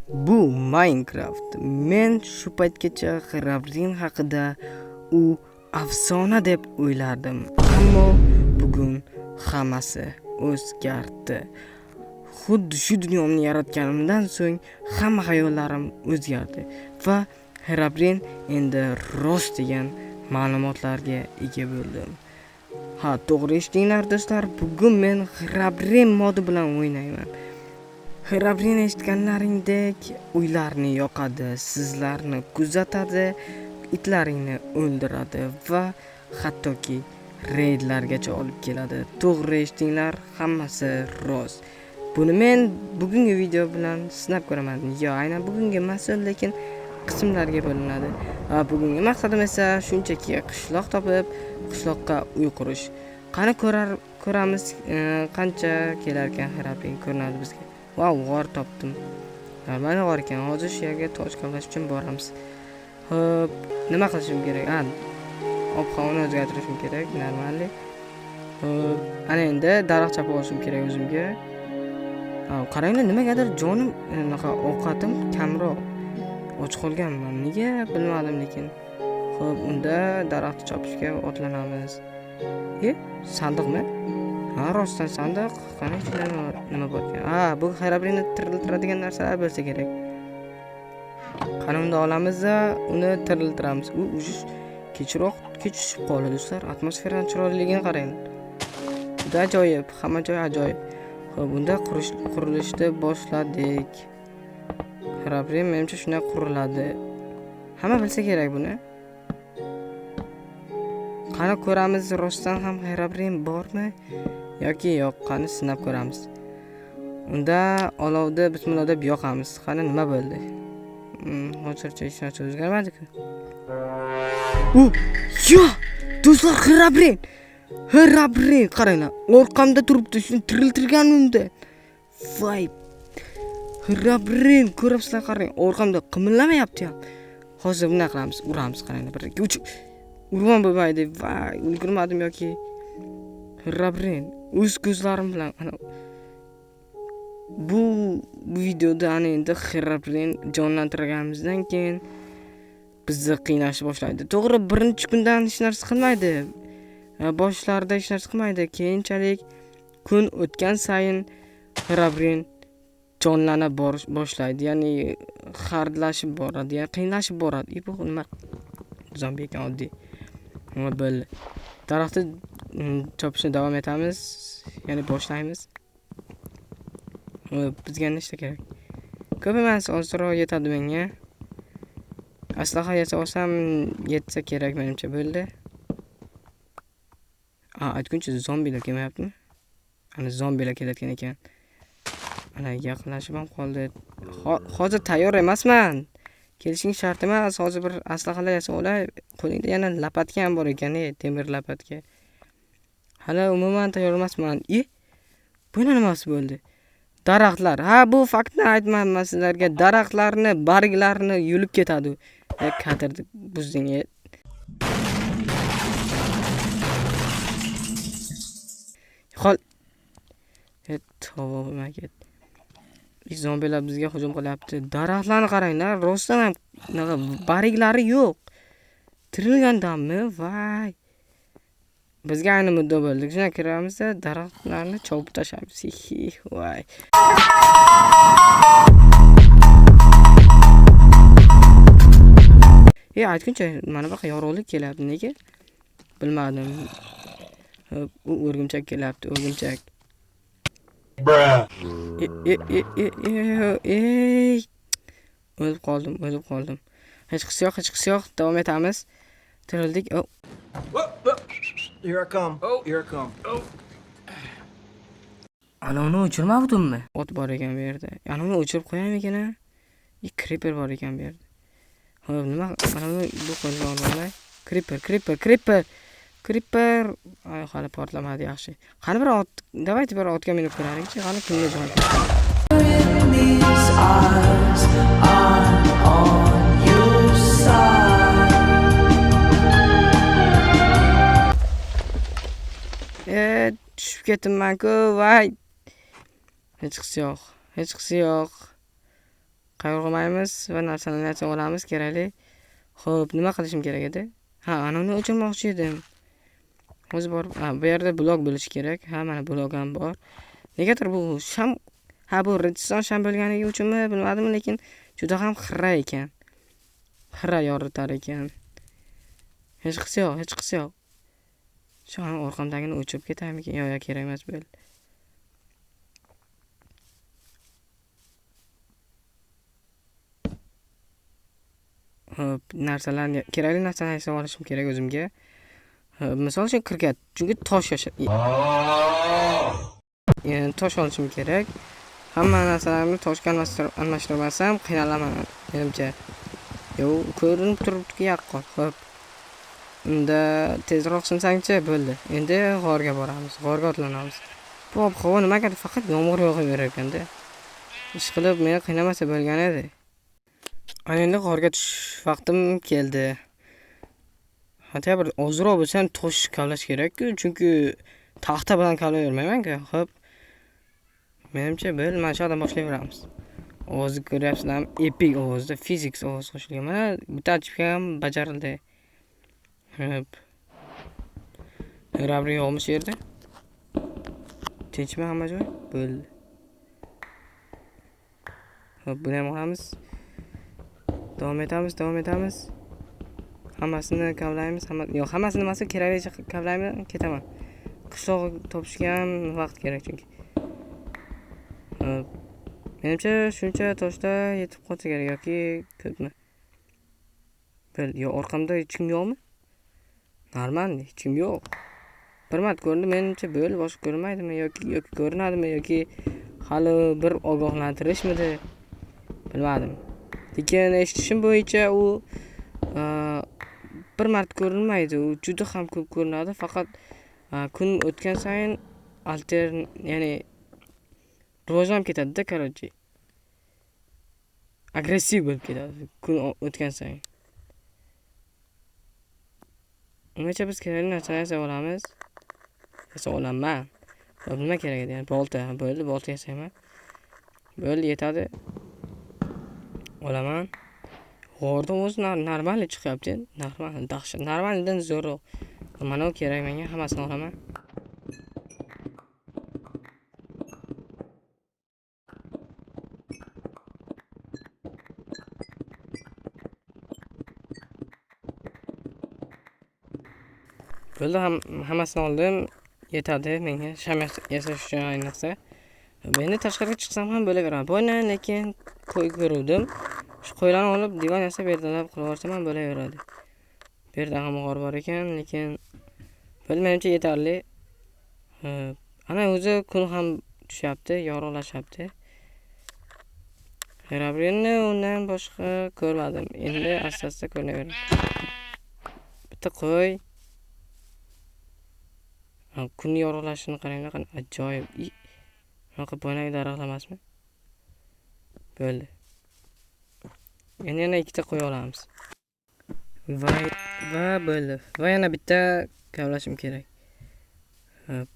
Bu Minecraft. Men shu paytgacha Herobrine haqida u afsona deb o'ylardim. Ammo bugun hammasi o'zgardi. Xuddi shu dunyomni yaratganimdan so'ng hamma xayollarim o'zgardi va Herobrine endi rost degan ma'lumotlarga ega bo'ldim. Ha, to'g'ri eshitdinglar do'stlar, bugun men Herobrine modi bilan o'ynayman. Herobrine eshitganlaringdek uylarni yoqadi, sizlarni kuzatadi, itlaringni o'ldiradi va hattoki reydlargacha olib keladi. To'g'ri eshitdinglar, hammasi rost. Buni men bugungi video bilan sinab ko'raman. Yo, aynan bugungi emas, lekin qismlarga bo'linadi. Bugungi maqsadim esa shunchaki qishloq topib, qishloqqa uy qurish. Qani ko'ramiz, qancha kelarkan Herobrine ko'rinadi bizga. Vau, g'or topdim. Mana g'or ekan. Hozir shu yerga tosh kavlash uchun boramiz. Xo'p, nima qilishim kerak? Ob-havoni o'zgartirishim kerak, normalli. Xo'p, ana endi daraxt chopib olishim kerak o'zimga. Qaranglar, nimagadir jonim, anaqa ovqatim kamroq. Och qolganman. Nega bilmadim lekin. Xo'p, unda daraxtni chopishga otlanamiz. Sandiqmi? Ha, rostdan sandiq. Qani ichida nima bor ekan? Ha, bu Herobrine tiriltiradigan narsalar bo'lsa kerak. Qani unda olamiz-da, uni tiriltiramiz. U ujish kechroq kech tushib qoldi do'stlar. Atmosferaning chiroyliligini qarang. Juda ajoyib, hamma joy ajoyib. Xo'p, unda qurilishni boshladik. Herobrine menimcha shunday quriladi. Hamma bilsa kerak buni. Qani ko'ramiz, rostdan ham Herobrine bormi yoki yo'q? Qani sinab ko'ramiz. Unda olovni bismillah deb yoqamiz. Qani nima bo'ldi? Hozircha hech narsa o'zgarmadi-ku. U, yo, do'stlar, Herobrine. Herobrine qaranglar, orqamda turibdi, shuni tiriltirganimda. Voy. Herobrine, ko'rapsizlar, qarang, orqamda qimillamayapti ham. Hozir bunday qilamiz, uramiz, qaranglar, 1 2 3. Urmam bo'lmaydi. Voy, ulgurmadim yoki. Herobrine o'z ko'zlarim bilan ana bu videoda ana endi Herobrine jonlantirganimizdan keyin bizni qiynashni boshlaydi. To'g'ri, birinchi kundan hech narsa qilmaydi. Boshlarida hech narsa qilmaydi. Keyinchalik kun o'tgan sayin Herobrine jonlana boshlaydi. Ya'ni xardlashib boradi, ya'ni qiynalashib boradi. Bu nima? Zombi ekan oddiy. Nima bo'ldi? Daraxtni chopishni davom etamiz, ya'ni boshlaymiz. Bizga nechta kerak? Ko'p emas, ozroq yetadi menga. Aslaha yasa olsam yetsa kerak menimcha, bo'ldi. Aytguncha zombilar kelmayaptimi? Ana zombilar kelayotgan ekan. Ana yaqinlashib ham qoldi. Hozir tayyor emasman. Kelishing shart emas. Hozir bir aslahalar yasab olay. Qo'lingda yana lapatka ham bor ekan, temir lapatka. Hali umuman tayyor emasman. Bu nimasi bo'ldi? Daraxtlar. Ha, bu faktni aytmayman sizlarga. Daraxtlarni, barglarini yulib ketadi. Kadrni buzding. Yo'qol. Tavba bo'lmay ketdi. Zombilar bizga hujum qilyapti. Daraxtlarni qaranglar, rostdan ham unaqa barglari yo'q. Tirilgandanmi? Voy. Bizga ayni muddo bo'ldi. Shunday kiramizda daraxtlarni chopib tashlaymiz. Hi, voy. Aytguncha mana buyoqqa yorug'lik kelyapti. Nega? Bilmadim. Hop, u o'rgimchak kelyapti, o'rgimchak. Bruh. O'lib qoldim, o'lib qoldim. Hech qisi yo'q, hech qisi yo'q. Davom etamiz. Tirildik. Oh. Here I come. Oh, here I come. Oh. Ana uni o'chirmabdimmi? Ot bor ekan bu yerda. Ana uni o'chirib qo'yamikin a? Creeper bor ekan bu yerda. Xo'p, nima? Ana uni bu qo'lga olmay. Creeper, creeper, creeper. Creeper. Ay, hali portlamadi, yaxshi. Qani bir ot, давайте bir otga minib ko'raylikchi. Qani kimga jon? These eyes, I'm on your side. Tushib ketibman-ku, voy. Hech qisi yo'q, hech qisi yo'q. Qayg'urmaymiz va narsalarni yasab olamiz kerakli. Xo'p, nima qilishim kerak edi? Ha, ana uni o'chirmoqchi edim. Hozir borib, ha, bu yerda blok bo'lishi kerak. Ha, mana blok ham bor. Negadir bu sham, ha, bu redstone sham bo'lganligi uchunmi bilmadim, lekin juda ham xira ekan. Xira yoritar ekan. Hech qisi yo'q, hech qisi yo'q. Shu ham orqamdagini o'chirib ketaymikin? Yo'q, yo'q, kerak emas bo'ldi. Xo'p, narsalarni, kerakli narsalarni yasab olishim kerak o'zimga. Xo'p, misol uchun kirkat, chunki tosh tosh olishim kerak. Hamma narsalarimni toshga almashtirmasam qiynalaman menimcha. Yo'q, ko'rinib turibdi-ki yaqqol. Xo'p. Unda tezroq sinsangchi, bo'ldi. Endi g'orga boramiz, g'orga otlanamiz. Bu ob-havo nimagadir faqat yomg'ir yog'averar ekanda. Ish qilib meni qiynamasa bo'lgan edi. Ana endi g'orga tushish vaqtim keldi. Hatto bir ozroq bo'lsa ham tosh kavlash kerak-ku, chunki taxta bilan kavlayvermayman-ku. Xo'p. Menimcha bo'ldi, mana shu yerdan boshlayveramiz. Ovozni ko'ryapsizlarmi? Epic ovozda physics ovoz qo'shilgan. Mana bitta achipka ham bajarildi. Xo'p. Rabri yo'qmi shu yerda? Tinchmi hamma joy? Bo'ldi. Xo'p, buni ham olamiz. Davom etamiz, davom etamiz. Hammasini kavlaymiz, hamma, yo'q, hammasini emas, keraklicha kavlayman, ketaman. Qishloq topishga ham vaqt kerak chunki. Xo'p. Menimcha shuncha toshda yetib qolsa kerak yoki ko'pmi? Bil, yo orqamda hech kim yo'qmi? Normal, hech kim yo'q. Bir marta ko'rindi, menimcha bo'ldi, boshqa ko'rinmaydimi yoki ko'rinadimi yoki hali bir ogohlantirishmidi? Bilmadim. Lekin eshitishim bo'yicha u bir marta ko'rinmaydi, u juda ham ko'p ko'rinadi, faqat kun o'tgan sayin alter, ya'ni rivojlanib ketadi-da, короче. Agressiv bo'lib ketadi kun o'tgan sayin. Ungacha biz kerakli narsani yasab olamiz. Yasab olaman. Xo'p, nima kerak edi? Ya'ni bolta, bo'ldi, bolta yasayman. Bo'ldi, yetadi. Olaman. G'orda o'zi normal chiqyapti. Normal, dahshat. Normaldan zo'rroq. Mana u kerak menga, hammasini olaman. Bo'ldi, hammasini oldim. Yetadi menga sham yasash uchun ayniqsa. Endi tashqariga chiqsam ham bo'laveradi. Buni lekin qo'y ko'ruvdim. Shu qo'ylarni olib divan yasab ertalab qilib yuborsam ham bo'laveradi. Bu yerda ham g'or bor ekan, lekin bo'ldi, menimcha yetarli. Xo'p, ana o'zi kun ham tushyapti, yorug'lashyapti. Herobrine undan boshqa ko'rmadim. Endi asta-asta ko'rinaveradi. Bitta qo'y. Ha, kun yorug'lashini qaranglar, qanday ajoyib. Bunaqa boyagi daraxtlar emasmi? Bo'ldi. Endi yana ikkita qo'ya olamiz. Va bo'ldi. Va yana bitta kavlashim kerak. Hop.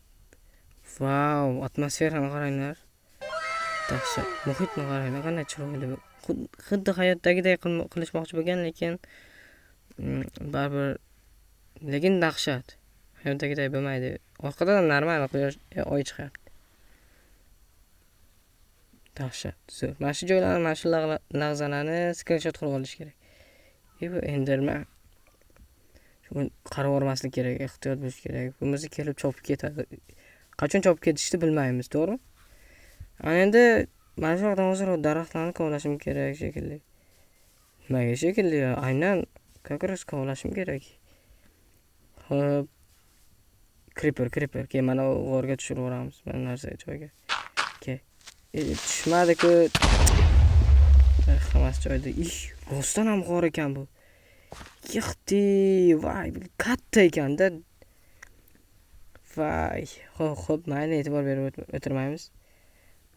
Vau, atmosferani qaranglar. Dahshat. Muhitni qaranglar, qanday chiroyli. Xuddi hayotdagiday qilishmoqchi bo'lgan, lekin, baribir, lekin dahshat. Hayotdagiday bo'lmaydi. Orqadan normal quyosh, oy chiqyapti. Dahshat. Zo'r. Mana shu joylarni, mana shu lahzalarni screenshot qilib olish kerak. Bu enderman. Shuni qarab yubormaslik kerak, ehtiyot bo'lish kerak. Bo'lmasa kelib chopib ketadi. Qachon chopib ketishni bilmaymiz, to'g'rimi? Ana endi mana shu yoqdan hozir daraxtlarni kovlashim kerak shekilli. Nimaga shekilli? Aynan как раз kovlashim kerak. Xo'p. Creeper, creeper. Keyin mana u g'orga tushirib yuboramiz mana narsa joyga. Ke. Tushmadi-ku. Hammasi joyida. Ih, rostdan ham g'or ekan bu. Yixti, voy, katta ekanda. Voy, xo'p, xo'p, mayli, e'tibor berib o'tirmaymiz.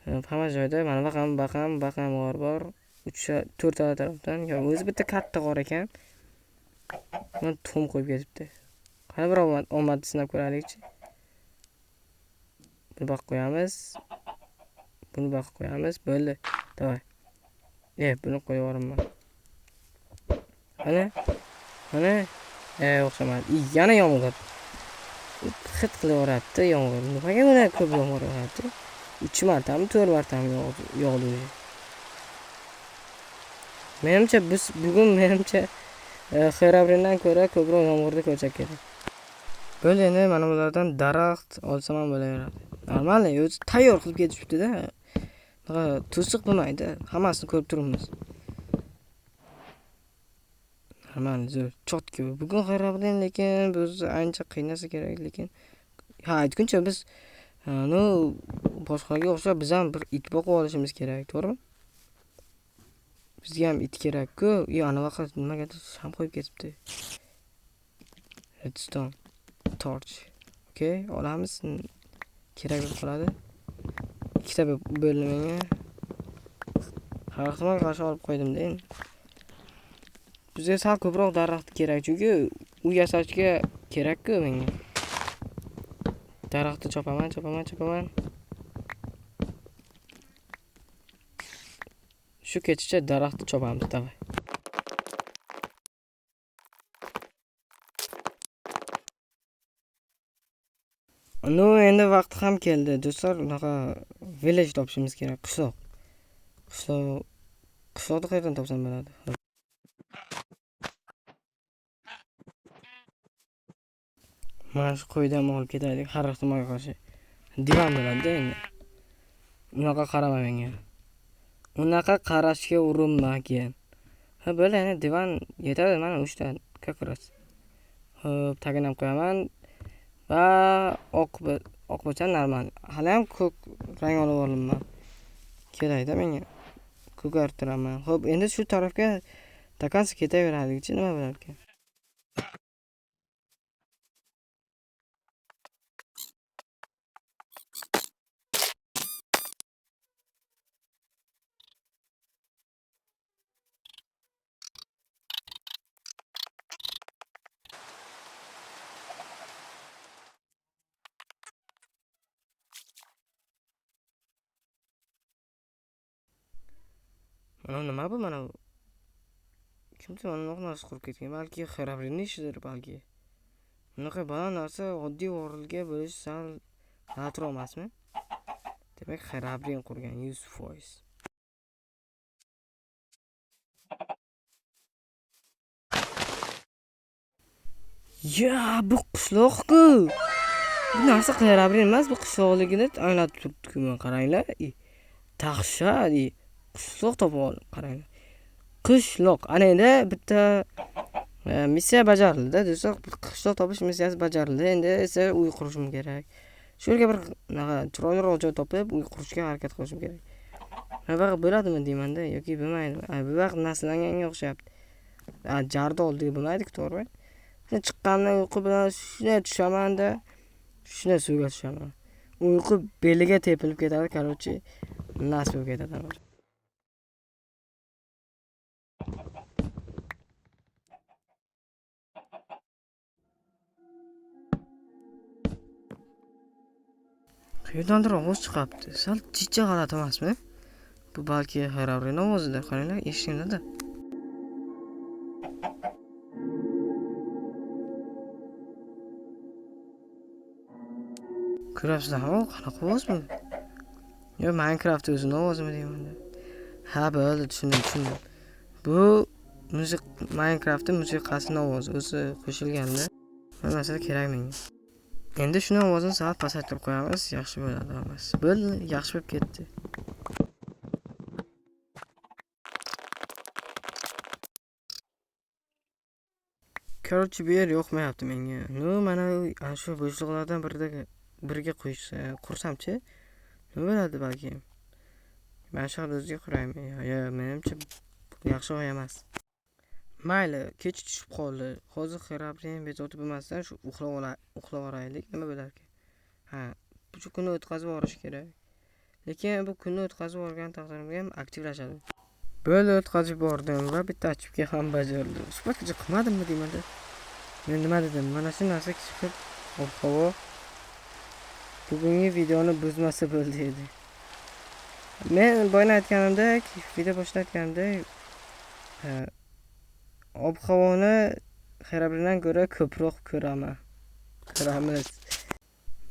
Xo'p, hamma joyda mana baqam, baqam, baqam g'or bor. 3, 4 ta tarafdan. Yo, o'zi bitta katta g'or ekan. Mana tuxum qo'yib ketibdi. Qani bir omadni sinab ko'raylikchi. Buni boqib qo'yamiz. Buni boqib qo'yamiz. Bo'ldi. Davay. Buni qo'yib yuboraman. Qani? Qani? O'xshamadi. Yana yomg'ir. Hit qilaveradi yomg'ir. Nimaga bunaqa ko'p yomg'ir yog'adi? 3 martami, 4 martami yog'di o'zi. Menimcha biz bugun Herobrinedan ko'ra ko'proq yomg'irni ko'rsak kerak. Bo'ldi, endi mana bulardan daraxt olsam ham bo'laveradi. Normal, o'zi tayyor qilib ketishibdi-da. Bunaqa to'siq bo'lmaydi, hammasini ko'rib turibmiz. Normal, zo'r, chotki. Bugun Herobrine lekin biz ancha qiynasa kerak, lekin ha, aytguncha biz, ну, boshqalarga o'xshab biz ham bir it boqib olishimiz kerak, to'g'rimi? Bizga ham it kerak-ku. Ana vaqt nimagadir sham qo'yib ketibdi. Redstone torch. Okey, olamiz. Kerak bo'lib qoladi. Ikkita bo'ldi menga. Har ehtimol qarshi olib qo'ydim-da endi. Bizga sal ko'proq daraxt kerak, chunki uy yasashga kerak-ku menga. Daraxtni chopaman, chopaman, chopaman. Shu ketishcha daraxtni chopamiz, davay. Ну, endi vaqti ham keldi. Do'stlar, unaqa village topishimiz kerak, qishloq. Qishloqni qayerdan topsam bo'ladi? Mana shu qo'ydan olib ketaylik, har ehtimolga qarshi. Divan bo'ladi-da endi. Unaqa qarama menga. Unaqa qarashga urinma keyin. Ha, bo'ldi, endi divan yetadi mana 3 ta, как раз. Xo'p, tagini ham qo'yaman. Va oq bo'lsa normal. Hali ham ko'k rang olib olinman. Kerakda menga. Ko'kartiraman. Xo'p, endi shu tarafga takansi ketaveradichi, nima bo'lar ekan? Mana nima bu, mana bu? Kimdir mana bunaqa narsa qurib ketgan, balki Herobrine ishidir balki. Bunaqa baland narsa oddiy o'ringa bo'lishi sal xato emasmi? Demak, Herobrine qurgan 100%. Ya, bu qishloq-ku. Bu narsa Herobrine emas, bu qishloqligini anglatib turibdi-ku, mana qaranglar. Dahshat, qishloq topib oldim, qaranglar. Qishloq. Ana endi bitta missiya bajarildi, do'stlar. Qishloq topish missiyasi bajarildi. Endi esa uy qurishim kerak. Shu yerga bir unaqa chiroyliroq joy topib uy qurishga harakat qilishim kerak. Nima bo'ladimi deymanda, yoki bo'lmaydimi? Bu vaqt naslanganga o'xshayapti. Jardi oldiga bo'lmaydi-ku, to'g'rimi? Shunday chiqqandan uyqu bilan shunday tushaman-da, shunday suvga tushaman. Uyqu beliga tepilib ketadi, karochi, nas bo'lib ketadi. Qayerdandir ovoz chiqyapti. Sal chicha g'alati emasmi? Bu balki Herobrine ovozidir. Qaranglar, eshitinglar-da. Ko'rasizlarmi, u qanaqa ovoz bu? Yo, Minecraft o'zini ovozimi deyman. Ha, bo'ldi, tushundim, tushundim. Bu Minecraftning musiqasining ovozi o'zi qo'shilganda. Bu narsa kerak menga. Endi shuni ovozini sal pasaytirib qo'yamiz, yaxshi bo'ladi hammasi. Bo'ldi, yaxshi bo'lib ketdi. Короче, bu yer yoqmayapti menga. Ну, mana shu bo'shliqlardan biriga qo'ysa, qursamchi, nima bo'ladi balki? Mana shu yerda o'ziga quraymi? Yo, menimcha yaxshi g'oya emas. Mayli, kech tushib qoldi. Hozir Herobrine bezovta bo'lmasdan shu uxlab olaylik, nima bo'larkan? Ha, shu kunni o'tkazib yuborish kerak. Lekin bu kunni o'tkazib yuborgan taqdirimga ham aktivlashadi. Bo'ldi, o'tkazib yubordim va bitta achibga ham bajarildi. Shu paytgacha qilmadimmi deyman-da. Men nima dedim? Mana shu narsa chiqib, ob-havo bugungi videoni buzmasa bo'ldi edi. Men boyna aytganimdek, video boshida aytganimdek, ob-havoni Herobrinedan ko'ra ko'proq ko'raman. Ko'ramiz.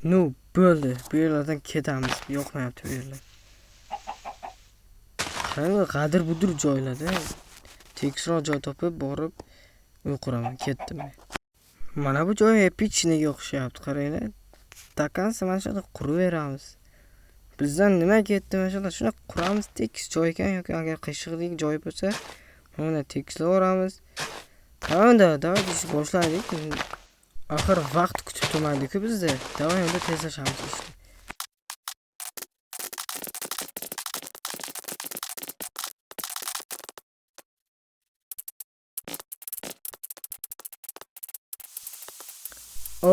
Nu, bo'ldi. Bu yerlardan ketamiz. Yoqmayapti bu yerlar. Qarang, g'adir-budur joylarda. Tekisroq joy topib borib uy quraman. Ketdim men. Mana bu joy epichniga o'xshayapti, qaranglar. Takansa mana shu yerda quraveramiz. Bizdan nima ketdi mana shu yerda shuni quramiz, tekis joy ekan yoki agar qiyshig'lik joy bo'lsa, mana tekislaveramiz. Tamam-da, давай ishni boshlaylik. Axir vaqt kutib turmaydi-ku bizda. Давай endi tezlashamiz ishni.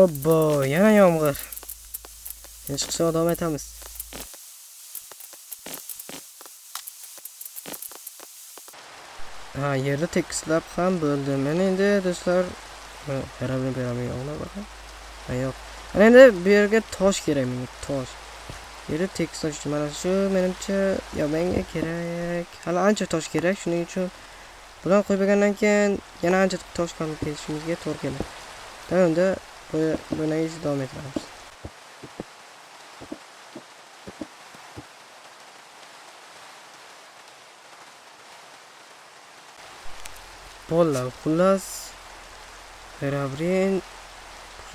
Obbo, yana yomg'ir. Hech qilsa davom etamiz. Ha, yerda tekislab ham bo'ldi. Men endi do'stlar, Herobrine beraman yo'qmi boqa? Ha, yo'q. Mana endi bu yerga tosh kerak menga, tosh. Yerda tekislash uchun mana shu menimcha, yo menga kerak. Hali ancha tosh kerak, shuning uchun bular qo'yib bergandan keyin yana ancha tosh qolib ketishimizga to'g'ri keladi. Tamam, unda buni ishni davom ettiramiz. Bolalar, xullas Herobrine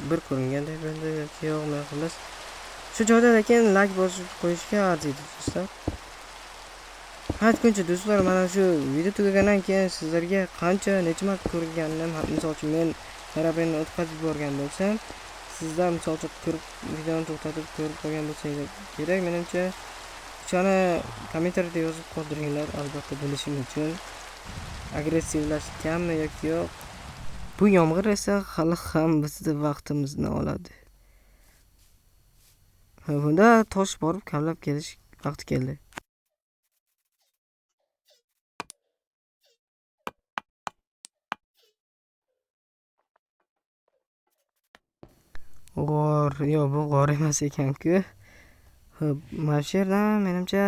bir ko'ringanday bo'ldi yoki yo'qmi, xullas shu joyda lekin like bosib qo'yishga arziydi do'stlar. Aytguncha do'stlar, mana shu video tugagandan keyin sizlarga qancha necha marta ko'rganimni, misol uchun men Herobrine o'tkazib yuborgan bo'lsam, sizlar misol uchun ko'rib videoni to'xtatib ko'rib qolgan bo'lsangiz kerak, menimcha o'shani kommentariyada yozib qoldiringlar albatta bilishim uchun. Agressivlashganmi yoki yo'q. Bu yomg'ir esa hali ham bizni vaqtimizni oladi. Ha, bunda tosh borib kavlab kelish vaqti keldi. G'or, yo'q, bu g'or emas ekan-ku. Xo'p, mana shu yerdan menimcha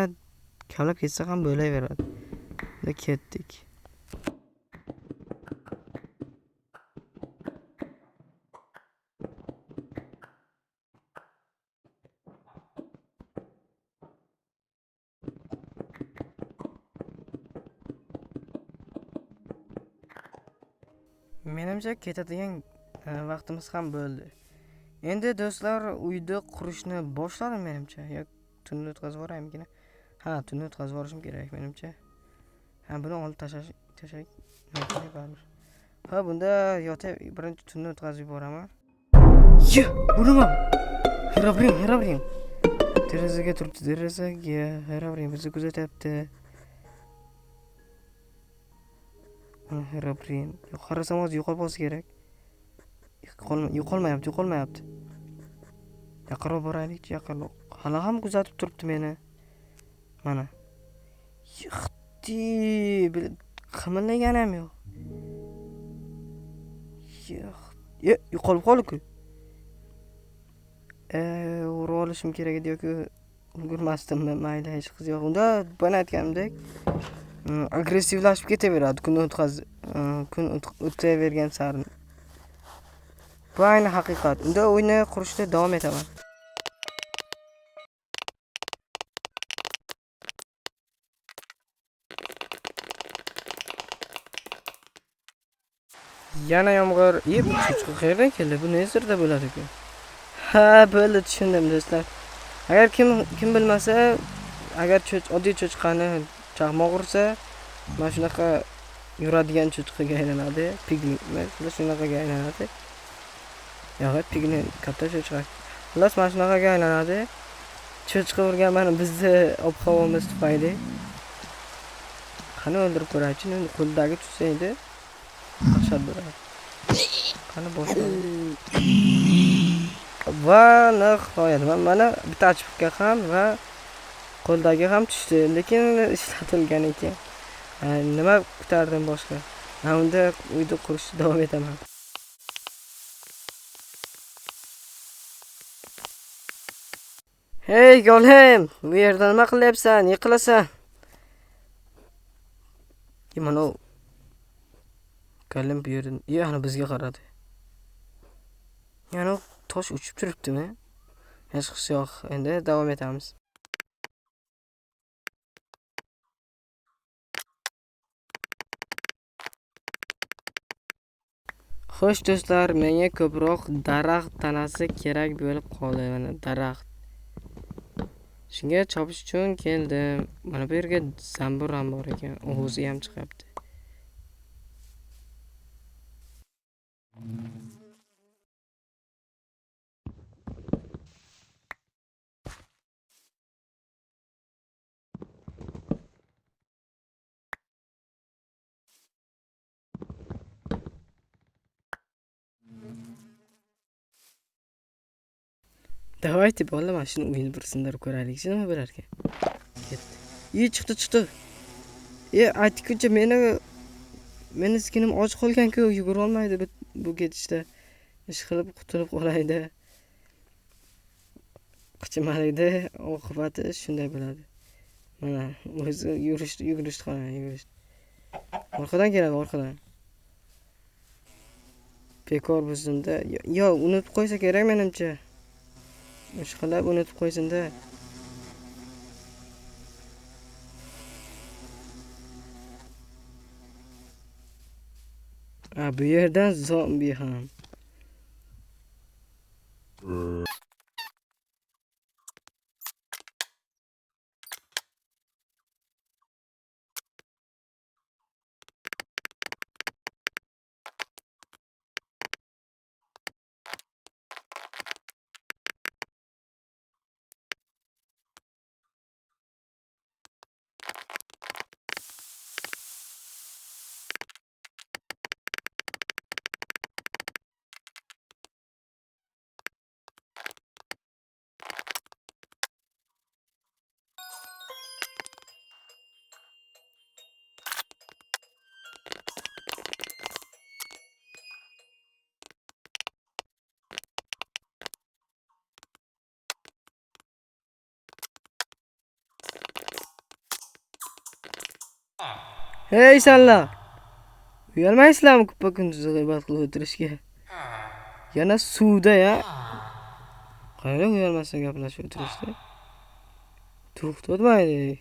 kavlab ketsa ham bo'laveradi. Unda ketdik. Menimcha ketadigan vaqtimiz ham bo'ldi. Endi do'stlar, uyni qurishni boshladim menimcha. Yo tunni o'tkazib yuboraymikin? Ha, tunni o'tkazib yuborishim kerak menimcha. Ha, buni olib tashlash baribir. Ha, bunda yotib birinchi tunni o'tkazib yuboraman. Ye, bu nima? Herobrine, Herobrine. Derazaga turibdi, derazaga. Herobrine bizni kuzatyapti. Herobrine. Qarasam hozir yo'qolib qolsa kerak. Yo'qolmayapti, yo'qolmayapti. Yaqinroq boraylikchi, yaqinroq. Hali ham kuzatib turibdi meni. Mana. Yiqti, qimirlagan ham yo'q. Yo'q. Yo'qolib qoldi-ku. Urib olishim kerak edi yoki ulgurmasdimmi? Mayli, hech qiz yo'q. Unda buni aytganimdek, agressivlashib ketaveradi kun kun o'tavergan sari. Bu ayni haqiqat. Unda o'yinni qurishda davom etaman. Yana yomg'ir. Bu cho'chqa qayerdan keldi? Bu Netherda bo'ladi-ku. Ha, bo'ldi, tushundim do'stlar. Agar kim bilmasa, agar oddiy cho'chqani chaqmoq ursa, mana shunaqa yuradigan cho'chqaga aylanadi. Piglin, mana shunaqaga aylanadi. Yo'q, piglin katta cho'chqa. Xullas, mana shunaqaga aylanadi. Cho'chqa urgan mana bizni ob-havomiz tufayli. Qani o'ldirib ko'raychi, endi qo'ldagi tushsa edi. Dahshat bo'ladi. Qani boshqa. Va nihoyat mana bitta achchiqqa ham va qo'ldagi ham tushdi, lekin ishlatilgan ekan. Nima kutardim boshqa? Ha, unda uyni qurishni davom etaman. Hey golem, bu yerda nima qilyapsan? Yiqilasan. Mana u golem bu yerda, yana bizga qaradi. Yana tosh uchib turibdimi? Hech qisi yo'q. Endi davom etamiz. Xo'sh do'stlar, menga ko'proq daraxt tanasi kerak bo'lib qoldi. Mana daraxt. Shunga chopish uchun keldim. Mana bu yerga zambur ham bor ekan. O'zi ham chiqyapti. Давайте bolalar, mana shuni o'yini bir sindirib ko'raylik, nima bo'lar ekan. Ketdi. Chiqdi, chiqdi. Aytguncha meni skinim och qolgan-ku, yugura olmaydi bu ketishda. Ish qilib qutulib qolaydi. Qichimalikda oqibati shunday bo'ladi. Mana o'zi yugurishdi, qarang, yugurishdi. Orqadan keladi, orqadan. Bekor buzdimda. Yo, unutib qo'ysa kerak menimcha. Ishqilab unutib qo'ysin-da. Bu yerdan zombi ham. Hey sanlar! Uyalmaysizlarmi kuppa kunduz g'iybat qilib o'tirishga? Yana suvda ya. Qanday uyalmasdan gaplashib o'tirishdi? To'xtatmaydi.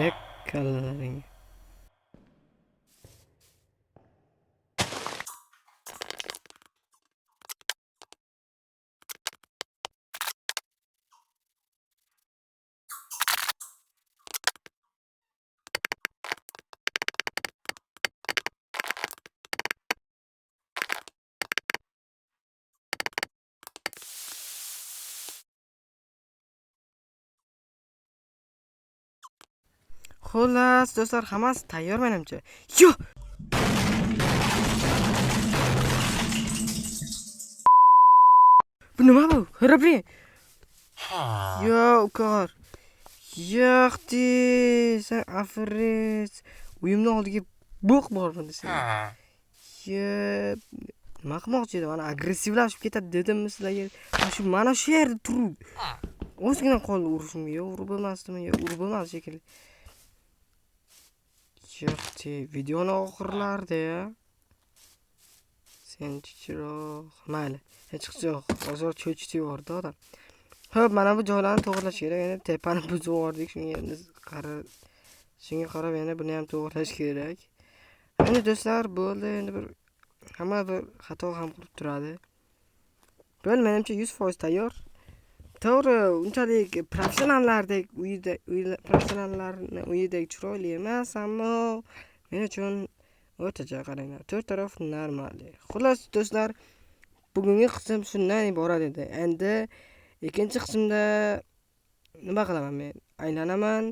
Yak kallalaring. Xullas do'stlar, hammasi tayyor menimcha. Yo! Bu nima bu? Herobrine. Yo, ukor. Yo'qdi, sen afiret. Uyimni oldiga bo'q bormidi sen? Yo, nima qilmoqchi edim? Mana agressivlashib ketadi dedimmi sizlarga? Mana shu yerda turib. Ozgina qoldi urishimga. Yo, urib bo'lmasdimi? Yo, urib bo'lmadi shekilli. Yo'qchi, videoni oxirlarida ya. Sen chiroq. Mayli, hech qisi yo'q. Hozir cho'chitib yubordi odam. Xo'p, mana bu joylarni to'g'rilash kerak. Endi tepani buzib yubordik. Shunga endi shunga qarab yana buni ham to'g'rilash kerak. Endi do'stlar, bo'ldi. Endi bir hamma bir xato ham qilib turadi. Bo'ldi, menimcha 100% tayyor. To'g'ri, unchalik professionallardek uyida, professionallarning uyidek chiroyli emas, ammo men uchun o'rtacha qaranglar. To'rt taraf normal. Xullas do'stlar, bugungi qism shundan iborat edi. Endi ikkinchi qismda nima qilaman men? Aylanaman,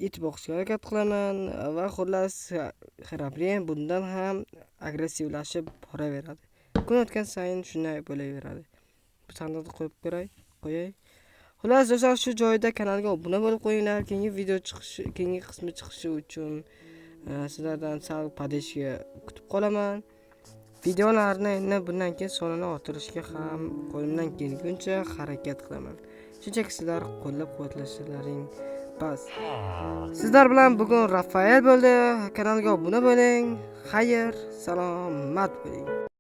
it boqishga harakat qilaman va xullas Herobrine bundan ham agressivlashib boraveradi. Kun o'tgan sayin shunday bo'laveradi. Bu sandiqni qo'yib ko'ray, qo'yay. Xullas do'stlar, shu joyda kanalga obuna bo'lib qo'yinglar. Keyingi video chiqishi, keyingi qismi chiqishi uchun sizlardan sal podeshka kutib qolaman. Videolarni endi bundan keyin sonini orttirishga ham qo'limdan kelguncha harakat qilaman. Shunchaki sizlar qo'llab-quvvatlashlaring bas. Sizlar bilan bugun Rafael bo'ldi. Kanalga obuna bo'ling. Xayr, salomat bo'ling.